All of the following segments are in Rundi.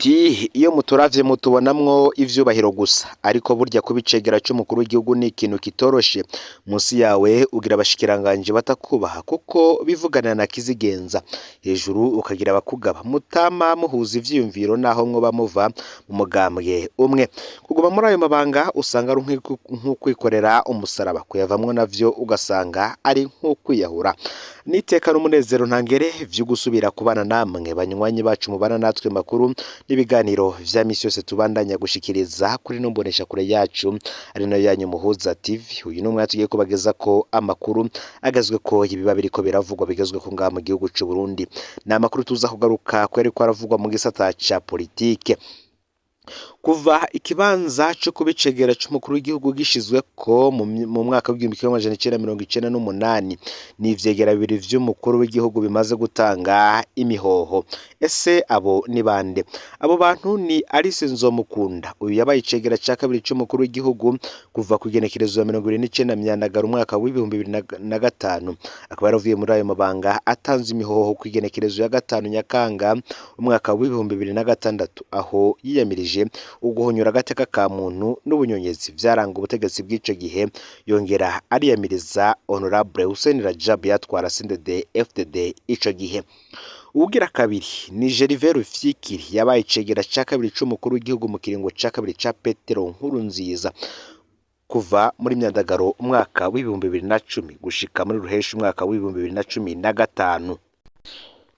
Ati iyo muturavye mutubonamwo ivyubahiro gusa, ariko burya kuba icegera c'umukuru w'igihugu ni ikintu kitoroshe. Munsi yawe ugira abashikiranganji batakubaha kuko bivuganira na kizigenza, hejuru ukagira abakugaba mutama muhuza ivyiyumviro naho mwoba muva mu mugambwe umwe. Kuguma muri ayo mabanga usanga ari nk'ukwikorera umusaraba, kuyavamwo navyo ugasanga ari nk'ukwiyahura. N'iteka n'umunezero ntangere vyo gusubira kubana namwe banywanyi bacu mubana natwe makuru n'ibiganiro vya misi yose tubandanya gushikiriza kuri ino mboneshakure yacu ari nayo yanyu Muhuza TV. Uyu ni umwanya tugiye kubagezako amakuru agezweko, ibiba biriko biravugwa bigezweko ngaha mu gihugu c'u Burundi. Ni amakuru tuza kugaruka ko yariko aravugwa mu gisata ca politike. Kuva ikibanza co kuba icegera c'umukuru w'igihugu gishizweko mu mwaka w'1998, ni ivyegera bibiri vy'umukuru w'igihugu bimaze gutanga imihoho. Ese abo ni bande? Abo bantu ni Alice Nzomukunda, uyu yabaye icegera ca kabiri c'umukuru w'igihugu kuva ku igenekerezo ya 29 Myandagaro umwaka w'2005, akaba yaravuye muri ayo mabanga atanze imihoho ku igenekerezo ya 5 Nyakanga umwaka w'2006, aho yiyamirije uguhonyora agateka ka muntu n'ubunyonyezi vyaranga ubutegetsi bw'ico gihe, yongera ariyamiriza Honorable Hussein Rajab yatwara CNDD FDD ico gihe. Uwugira kabiri ni Gervais Rufyikiri, yabaye icegera ca kabiri c'umukuru w'igihugu mu kiringo ca kabiri ca Petero Nkurunziza, kuva muri Myandagaro umwaka w'2010 gushika muri Ruheshi umwaka w'2015.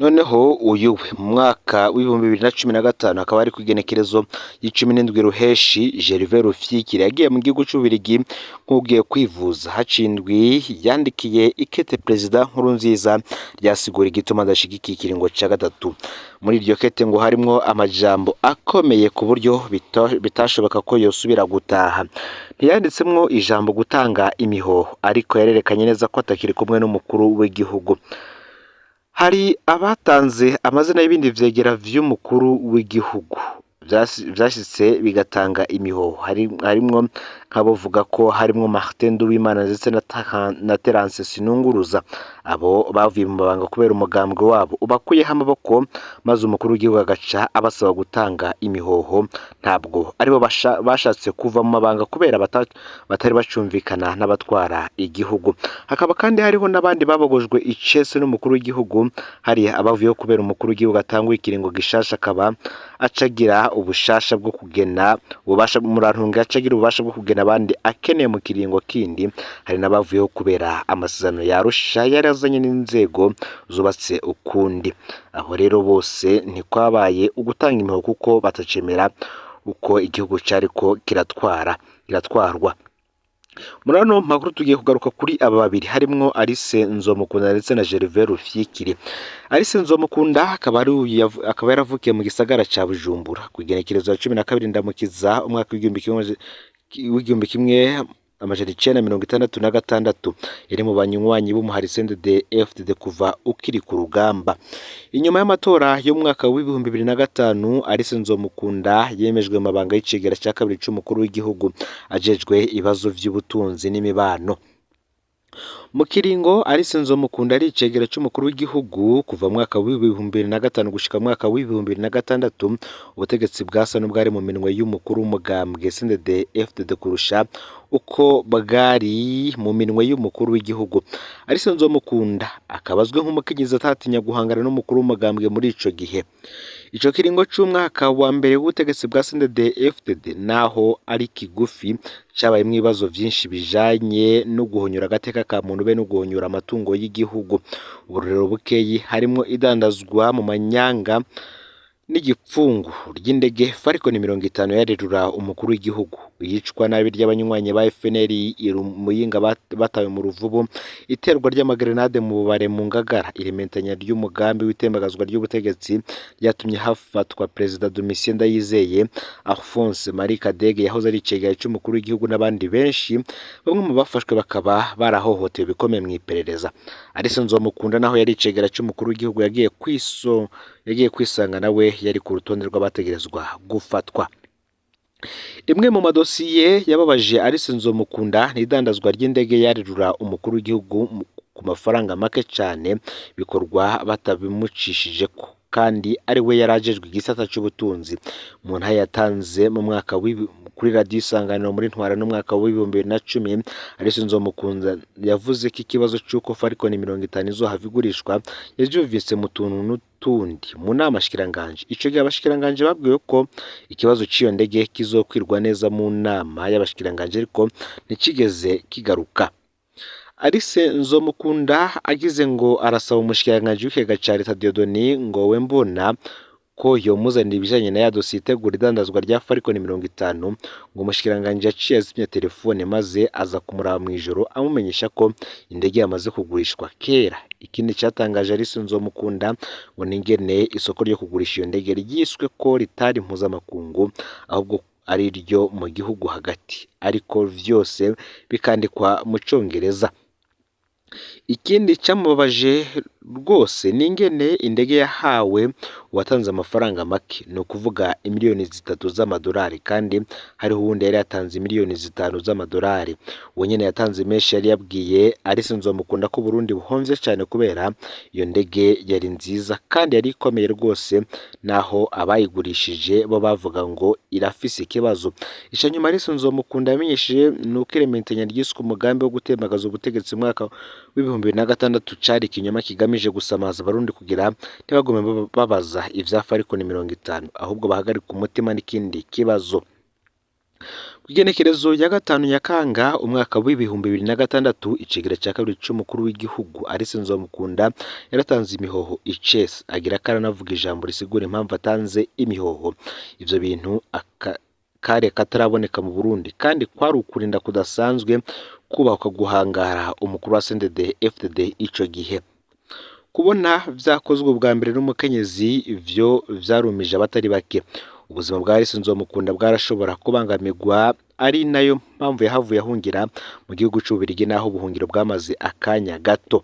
Noneho uyu we mu mwaka w'2015 akaba ari ku igenekerezo y'icumi n'indwi Ruheshi, Gervais Rufyikiri yagiye mu gihugu c'Ububirigi nk'ugiye kwivuza. Haciye indwi yandikiye ikete Perezida Nkurunziza ryasigura igituma adashigikiye ikiringo ca gatatu. Muri iryo kete ngo harimwo amajambo akomeye ku buryo bitashoboka ko yosubira gutaha. Ntiyanditsemwo ijambo gutanga imihoho, ariko yarerekanye neza ko atakiri kumwe n'umukuru w'igihugu. Hari abatanze amazina y'ibindi vyegera vy'umukuru w'igihugu vyashitse bigatanga imihoho, harimwo nk'abovuga ko harimwo Martin Nduwimana ndetse na Terence Sinunguruza. Abo bavuye mu mabanga kubera umugambwe wabo ubakuyeho amaboko, maze umukuru w'igihugu agaca abasaba gutanga imihoho. Ntabwo aribo bashatse kuva mu mabanga kubera batari bacumvikana n'abatwara igihugu. Hakaba kandi hariho n'abandi babogojwe icese n'umukuru w'igihugu. Hari abavuyeho kubera umukuru w'igihugu atanguye ikiringo gishasha, akaba acagira ubushasha bwo kugena ububasha, murantunga, acagira ububasha bwo kugena abandi akeneye mu kiringo kindi. Hari n'abavuyeho kubera amasezerano ya Arusha yarazanye n'inzego zubatse ukundi. Aho rero bose ntikwabaye ugutanga imihoho kuko batacemera uko igihugu cariko kiratwarwa. Muri ano makuru tugiye kugaruka kuri aba babiri, harimwo Alice Nzomukunda ndetse na Gervais Rufyikiri. Alice Nzomukunda akaba yaravukiye mu gisagara ca Bujumbura ku igenekerezo ya 12 Ndamukiza umwaka w'1966. Yari mu banywanyi b'umuhari CNDD FDD kuva ukiri ku rugamba. Inyuma y'amatora y'umwaka w'2005, Alice Nzomukunda yemejwe mu mabanga y'icegera ca kabiri c'umukuru w'igihugu, ajejwe ibibazo vy'ubutunzi n'imibano. Mu kiringo Alice Nzomukunda ari icegera c'umukuru w'igihugu, kuva mu mwaka w'2005 gushika mu mwaka w'2006, ubutegetsi bwasa n'ubwari mu minwe y'umukuru w'umugambwe CNDD FDD kurusha uko bwari mu minwe y'umukuru w'igihugu. Alice Nzomukunda akaba azwi nk'umukenyezi atatinya guhangana n'umukuru w'umugambwe muri ico gihe. Ico kiringo c'umwaka wa mbere w'ubutegetsi bwa CNDD FDD, naho ari kigufi, cabayemwo ibibazo vyinshi bijanye no guhonyora agateka ka muntu be no guhonyora amatungo y'igihugu. Uburorero bukeyi harimwo idandazwa mu manyanga n'igipfungu ry'indege Falcon 50 yarerura umukuru w'igihugu, iyicwa nabi ry'abanywanyi ba FNL Muyinga batawe mu Ruvubu, iterwa ry'amagrenade mu bubare mu Ngagara, irementanya ry'umugambi w'itembagazwa ry'ubutegetsi ryatumye hafatwa Perezida Domitien Ndayizeye, Alphonse Marie Kadege yahoze ari icegera c'umukuru w'igihugu n'abandi benshi. Bamwe mu bafashwe bakaba barahohotewe bikomeye mu iperereza. Alice Nzomukunda, naho yari icegera c'umukuru w'igihugu, yagiye kwisanga nawe yari ku rutonde rw'abategerezwa gufatwa. Imwe mu madosiye yababaje Alice Nzomukunda ni idandazwa ry'indege yarerura umukuru w'igihugu ku mafaranga make cane, bikorwa batabimucishijeko. Kandi ari we yarajejwe igisata c'ubutunzi. Mu ntahe yatanze mu mwaka kuri radiyo Isanganiro muri Ntwara n'umwaka w'2010, Alice Nzomukunda yavuze ko ikibazo c'uko Falcon 50 izohava igurishwa yavyumvise mu tuntu n'utundi mu nama shikiranganji. Ico gihe abashikiranganji babwiwe ko ikibazo c'iyo ndege kizokwirwa neza mu nama y'abashikiranganji, ariko nticigeze kigaruka. Alice Nzomukunda agize ngo arasaba umushikiranganji w'ikigega ca leta Dieudonné ngo we mbona ko yomuzanira ibijanye na ya dosiye itegura idandazwa rya Falcon 50, ngo umushikiranganji yaciye azimya telefone maze aza kumuraba mw'ijoro amumenyesha ko indege yamaze kugurishwa kera. Ikindi catangaje Alice Nzomukunda ngo ni ingene isoko ryo kugurisha iyo ndege ryiswe ko ritari mpuzamakungu, ahubwo ari iryo mu gihugu hagati, ariko vyose bikandikwa mu congereza. Ikindi camubabaje rwose ni ingene indege yahawe uwatanze amafaranga make, ni ukuvuga imiliyoni 3 z'amadolari, kandi hariho uwundi yari yatanze imiliyoni 5 z'amadolari. Uwo nyene yatanze menshi yari yabwiye Alice Nzomukunda ko Burundi buhomvye cane kubera iyo ndege yari nziza kandi yari ikomeye rwose, naho abayigurishije bo bavuga ngo irafise ikibazo. Ica nyuma Alice Nzomukunda yamenyesheje ni uko irementanya ryiswe umugambi wo gutembagaza ubutegetsi mu mwaka w'2006 cari ikinyoma kigamije gusamaza abarundi kugira ntibagume babaza ivya Falcon 50, ahubwo bahagarike umutima n'ikindi kibazo. Kw'igenekerezo ya 5 Nyakanga umwaka w'2006, icegera ca kabiri c'umukuru w'igihugu Alice Nzomukunda yaratanze imihoho icese, agira karanavuga ijambo risigura impamvu atanze imihoho. Ivyo bintu kare kataraboneka mu Burundi, kandi kwari ukurinda kudasanzwe kubahwa guhangara umukuru wa CNDD FDD ico gihe. Kubona vyakozwe ubwa mbere n'umukenyezi ivyo vyarumije abatari bake. Ubuzima bwa Alice Nzomukunda bwarashobora kubangamirwa, ari nayo mpamvu yahavuye ahungira mu gihugu c'Ububirigi, naho ubuhungiro bwamaze akanya gato.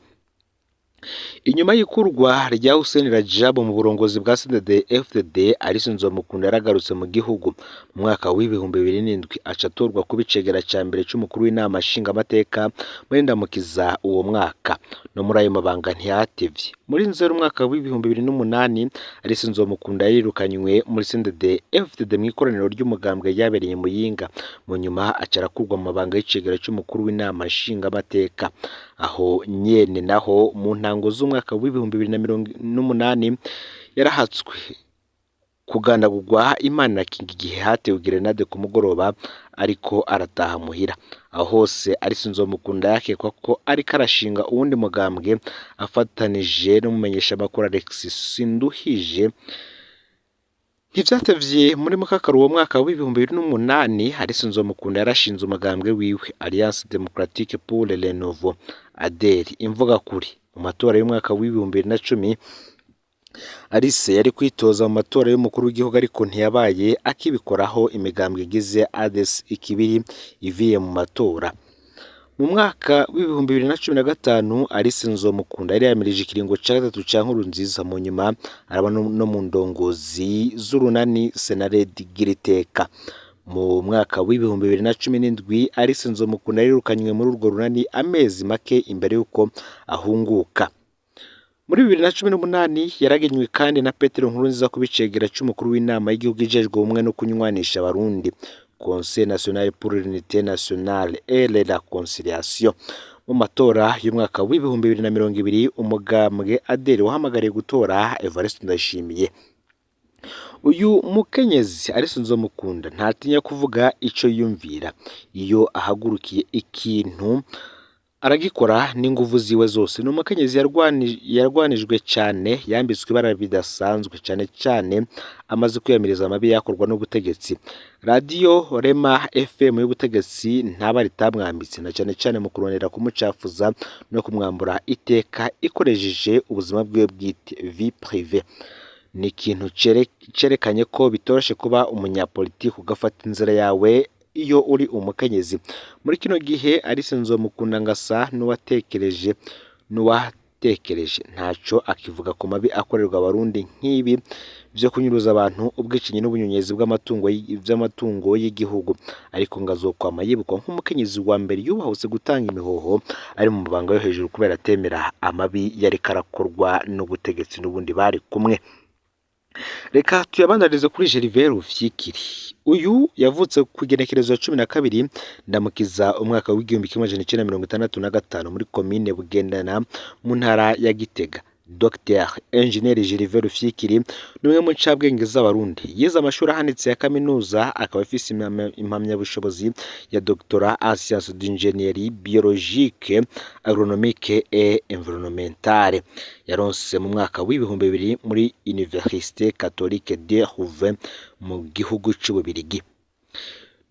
Inyuma y'ikurwa rya Hussein Rajab mu burongozi bwa CNDD FDD, Alice Nzomukunda yaragarutse mu gihugu mu mwaka w'2007, aca atorwa kuba icegera ca mbere c'umukuru w'inama nshingamateka muri Ndamukiza uwo mwaka. No muri ayo mabanga ntihatevye. Muri Nzero umwaka w'2008, Alice Nzomukunda yarirukanywe muri CNDD FDD mw'ikoraniro ry'umugambwe ryabereye Muyinga. Mu nyuma aca arakurwa mu mabanga y'icegera c'umukuru w'inama nshingamateka. Aho nyene naho mu ntango z'umwaka w'2018 yarahatswe kugandagurwa Imana irakinga igihe hatewe gerenade ku mugoroba ariko arataha muhira. Aho hose Alice Nzomukunda yakekwa ko ariko arashinga uwundi mugambwe afatanije n'umumenyeshamakuru Alexis Sinduhije. Ntivyatevye muri Mukakaru uwo mwaka w'2008, Alice Nzomukunda yarashinze umugambwe wiwe Alliance Démocratique pour le Renouveau ADER imvugakuri. Mu matora y'umwaka w'2010, Alice yari kwitoza mu matora y'umukuru w'igihugu, ariko ntiyabaye akibikoraho imigambwe igize ADC ikibiri iviye mu matora. Mu mwaka w'2015, Alice Nzomukunda yari yamirije ikiringo ca gatatu ca Nkurunziza, mu nyuma araba no mu ndongozi z'urunani Senaredi Giriteka. Mu mwaka w'2017, Alice Nzomukunda yarirukanywe muri urwo runani amezi make imbere y'uko ahunguka. Muri 2018 yaragenywe kandi na Petero Nkurunziza kuba icegera c'umukuru w'inama y'igihugu ijejwe ubumwe no kunywanisha abarundi, Conseil National pour l'Unité Nationale et la Conciliation. Mu matora y'umwaka w'2020, umugambwe ADER wahamagariye gutora Evariste Ndayishimiye. Uyu mukenyezi Alice Nzomukunda ntatinya kuvuga ico yiyumvira. Iyo ahagurukiye ikintu aragikora n'inguvu ziwe zose. Ni umukenyezi yarwanijwe cane, yambitswe ibara bidasanzwe cane cane amaze kwiyamiriza amabi yakorwa n'ubutegetsi. Radiyo Rema FM y'ubutegetsi ntaba ritamwambitse, na cane cane mu kurondera kumucafuza no kumwambura iteka ikoresheje ubuzima bwiwe bwite, vie privée. Ni ikintu cerekanye ko bitoroshe kuba umunyapolitiki ugafata inzira yawe iyo uri umukenyezi. Muri kino gihe Alice Nzomukunda ngasa n'uwatekereje ntaco akivuga ku mabi akorerwa abarundi nk'ibi vyo kunyuruza abantu, ubwicanyi n'ubunyonyezi vy'amatungo y'igihugu, ariko ngo azokwama yibukwa nk'umukenyezi wa mbere yubahutse gutanga imihoho ari mu mabanga yo hejuru kubera atemera amabi yariko arakorwa n'ubutegetsi n'ubundi bari kumwe. Reka tuyabandanize kuri Gervais Rufyikiri. Uyu yavutse ku igenekerezo ya 12 Ndamukiza umwaka w'1965 muri komine Bugendana mu ntara ya Gitega. Dr Engineer Gervais Rufyikiri ni umwe mu ncabwenge z'Abarundi. Yize amashuri ahanitse ya kaminuza, akaba afise impamyabushobozi ya doctorat en sciences d'ingénierie biologique, agronomique et environnementale. Yaronse mu mwaka w'2000 muri Université Catholique de Louvain mu gihugu c'Ububirigi.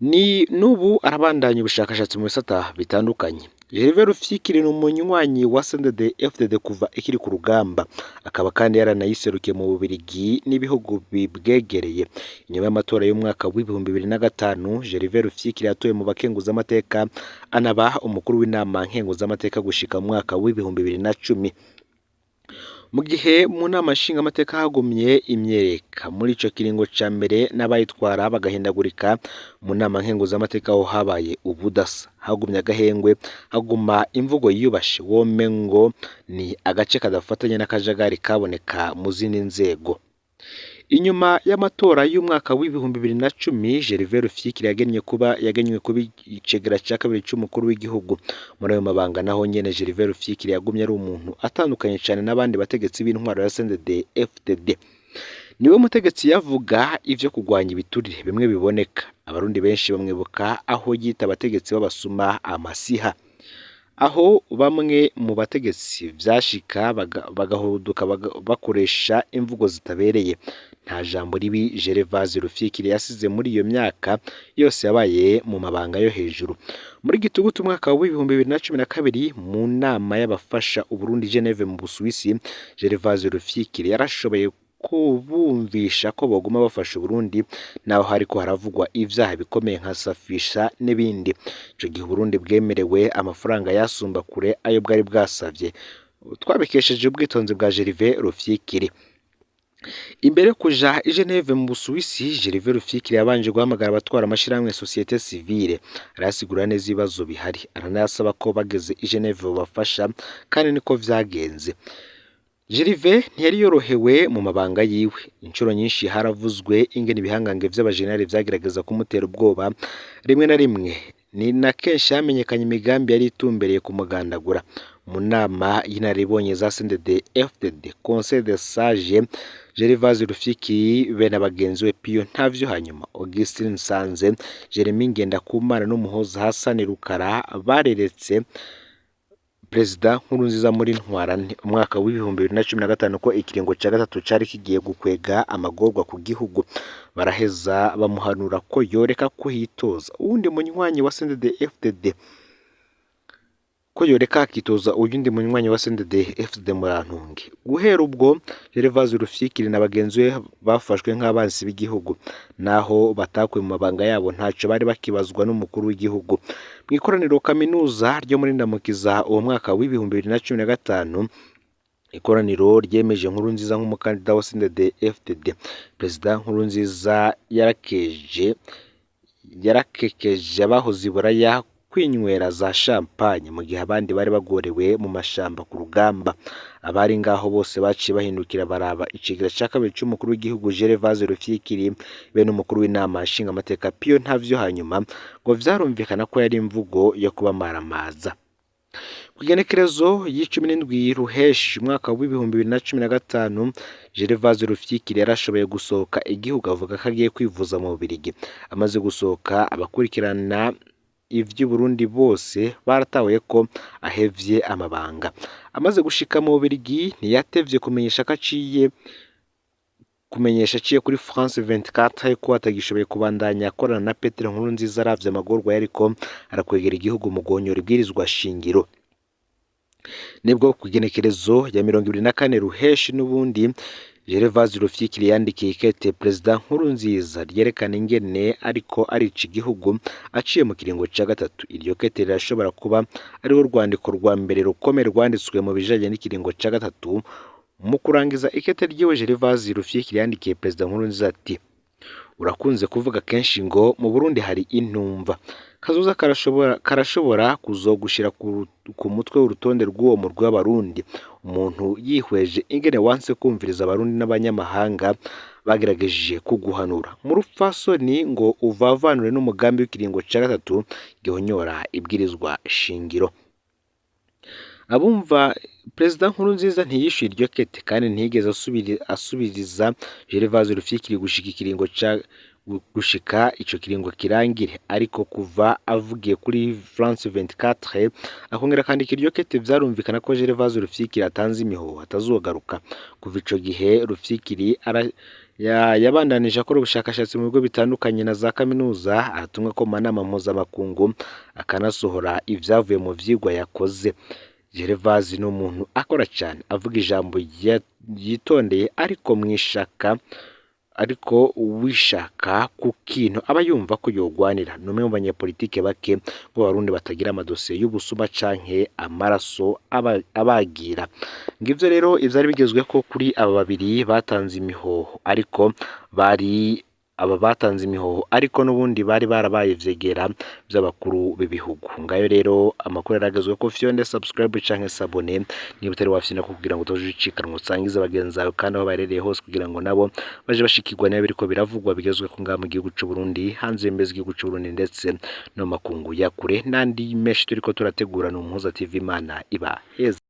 Ni n'ubu arabandanya ubushakashatsi mu bisata bitandukanye. Gervais Rufyikiri ni umunywanyi wa CNDD FDD kuva ikiri ku rugamba, akaba kandi yaranayiserukiye mu Bubirigi n'ibihugu bibwegereye. Inyuma y'amatora y'umwaka w'2005, Gervais Rufyikiri yatowe mu bakenguzamateka, anaba umukuru w'inama nkenguzamateka gushika mu mwaka w'2010. Mu gihe mu nama nshingamateka hagumye imyereka muri ico kiringo ca mbere n'abayitwara bagahindagurika, mu nama nkenguzamateka ho habaye ubudasa, hagumye agahengwe, haguma imvugo yiyubashe, womengo ni agace kadafatanye n'akajagari kaboneka mu zindi nzego. Inyuma y'amatora y'umwaka w'2010, Gervais Rufyikiri yagenywe kuba icegera ca kabiri c'umukuru w'igihugu. Muri ayo mabanga naho nyene Gervais Rufyikiri yagumye ari umuntu atandukanye cane n'abandi bategetsi b'intwaro ya CNDD FDD. Niwe mutegetsi yavuga ivyo kugwanya ibiturire bimwe biboneka. Abarundi benshi bamwibuka aho yita abategetsi b'abasuma amasiha, aho bamwe mu bategetsi vyashika bagahuduka bakoresha imvugo zitabereye. Nta jambo ribi Gervais Rufyikiri yasize muri iyo myaka yose yabaye mu mabanga yo hejuru. Muri Gitugutu umwaka w'2012, mu nama y'abafasha Uburundi Geneve mu Busuwisi, Gervais Rufyikiri yarashoboye kubumvisha ko boguma bafasha Uburundi naho hariko haravugwa ivyaha bikomeye nka safisha n'ibindi. Ico gihe Uburundi bwemerewe amafaranga yasumba kure ayo bwari bwasavye. Twabikesheje ubwitonzi bwa Gervais Rufyikiri. Imbere yo kuja i Geneve mu Busuwisi, Gervais Rufyikiri yabanje guhamagara abatwara amashirahamwe société civile, arayasigurira neza ibibazo bihari, aranayasaba ko bageze i Geneve bobafasha, kandi niko vyagenze. Gervais ntiyari yorohewe mu mabanga yiwe. Incuro nyinshi haravuzwe ingene ibihangange vy'abajenerali vyagerageza kumutera ubwoba rimwe na rimwe. Ni na kenshi hamenyekanye imigambi yari itumbereye kumugandagura. Mu nama y'inararibonye za CNDD FDD, Conseil des Sages, Gervais Rufyikiri be na bagenzi we Pio Ntavyo, hanyuma Augustin Nsanze, Jeremy Ngendakumana n'Umuhoza Hassan Rukara bareretse Perezida Nkurunziza muri Ntwarante umwaka w'2015 ko ikiringo ca gatatu cari kigiye gukwega amagorwa ku gihugu. Baraheza bamuhanura ko yoreka kuhitoza uwundi munywanyi wa CNDD FDD, ko yoreka akitoza uyundi munywanyi wa CNDD FDD Murantunge. Guhera ubwo Gervais Rufyikiri na bagenzi be bafashwe nk'abansi b'igihugu, naho batakuwe mu mabanga yabo ntaco bari bakibazwa n'umukuru w'igihugu. Mu ikoraniro kaminuza ryo muri Ndamukiza uwo mwaka w'2015, ikoraniro ryemeje Nkurunziza nk'umukandida wa CNDD FDD. Perezida Nkurunziza yarakekeje abahoze i Buraya kwinywera za champagne mu gihe abandi bari bagorewe mu mashamba ku rugamba. Abari ngaho bose baciye bahindukira baraba icegera ca kabiri c'umukuru w'igihugu Gervais Rufyikiri be n'umukuru w'inama nshingamateka Pio Ntavyo, hanyuma ngo vyarumvikana ko yari imvugo yo kubamaramaza. Ku igenekerezo y'17 Ruheshi umwaka w'2015, Gervais Rufyikiri yarashoboye gusohoka igihugu avuga ko agiye kwivuza mu Bubiligi. Amaze gusohoka, abakurikirana ivy'Uburundi bose baratahuye ko ahevye amabanga. Amaze gushika mu Bubiligi ntiyatevye kumenyesha ko aciye kumenyesha aciye kuri France 24 ko atagishoboye kubandanya akorana na Petero Nkurunziza aravye amagorwa yariko arakwegera igihugu mu guhonyora ibwirizwa shingiro. Nibwo ku igenekerezo ya 24 Ruheshi n'ubundi, Gervais Rufyikiri yandikiye ikete Perezida Nkurunziza ryerekana ingene ariko arica igihugu aciye mu kiringo ca gatatu. Iryo kete rirashobora kuba ariho urwandiko rwa mbere rukomeye rwanditswe mu bijanye n'ikiringo ca gatatu. Mu kurangiza ikete ryiwe, Gervais Rufyikiri yandikiye Perezida Nkurunziza ati: "Urakunze kuvuga kenshi ngo mu Burundi hari intumva. Kazoza karashobora kuzogushira ku mutwe w'urutonde rw'uwo murwi w'abarundi. Umuntu yihweje ingene wanse kumviriza abarundi n'abanyamahanga bagerageje kuguhanura mu rupfasoni ngo uvavanure n'umugambi w'ikiringo ca gatatu gihonyora ibwirizwa shingiro. Abumva Perezida Nkurunziza ntiyishuye iryo kete kandi ntiyigeze asubiriza Gervase Rufyikiri gushika ikiringo ca gushika ico kiringo kirangire, ariko kuva avugiye kuri France 24 akongera akandika iryo kete, vyarumvikana ko Gervase Rufyikiri atanze imihoho atazogaruka. Kuva ico gihe Rufyikiri yabandanije akora ubushakashatsi mu bigo bitandukanye na za kaminuza, aratumwa ko mu manama mpuzamakungu, akanasohora ivyavuye mu vyigwa yakoze. Gervase ni umuntu akora cane, avuga ijambo yitondeye, ariko mwishaka ariko wishaka ku kintu aba yumva ko yogwanira. Ni umwe mu banyepolitike bake b'abarundi batagira amadosiye y'ubusuma canke amaraso abagira. Ngivyo rero ivyari bigezweko kuri aba babiri batanze imihoho, ariko bari aba batanze imihoho ariko n'ubundi bari barabaye ivyegera vy'abakuru b'ibihugu. Ngayo rero amakuru yaragezweko. Fyonde subscribe canke s'abonner niba utari wafyina, kugira ngo utaje ucikanwa, usangize bagenzi bawe kandi aho baherereye hose, kugira ngo nabo baje bashikirwa niba biriko biravugwa bigezweko ngaha mu gihugu c'u Burundi, hanze y'imbibe z'igihugu c'u Burundi, ndetse no mu makungu ya kure, n'andi menshi turiko turategura. Ni Umuhuza TV. Imana iba heza.